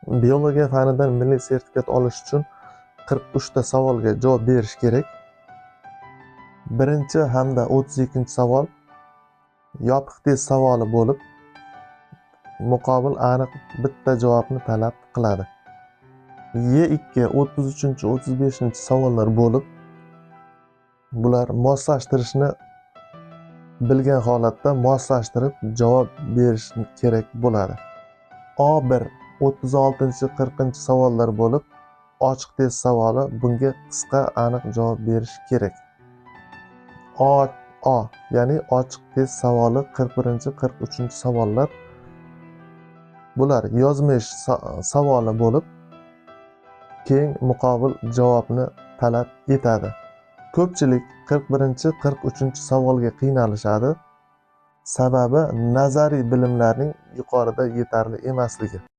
Biologiya fanidan milliy sertifikat olish uchun 43 ta savolga javob berish kerak. Birinchi hamda 32-savol yopiq test savoli bo'lib, muqobil aniq bitta javobni talab qiladi. E2, 33, 35 savollar bo'lib, bular moslashtirishni bilgan holatda moslashtirib javob berish kerak bo'ladi. A1, 36, 40 savollar bo'lib, ochiq test savoli, bunga qisqa, aniq javob berish kerak. O O, ya'ni ochiq test savoli, 41, 43 savollar, bular yozma ish savoli bo'lib, keng muqobil javobni talab etadi. Ko'pchilik 41, 43 savolga qiynalishadi. Sababi nazariy bilimlarning yuqorida yetarli emasligi.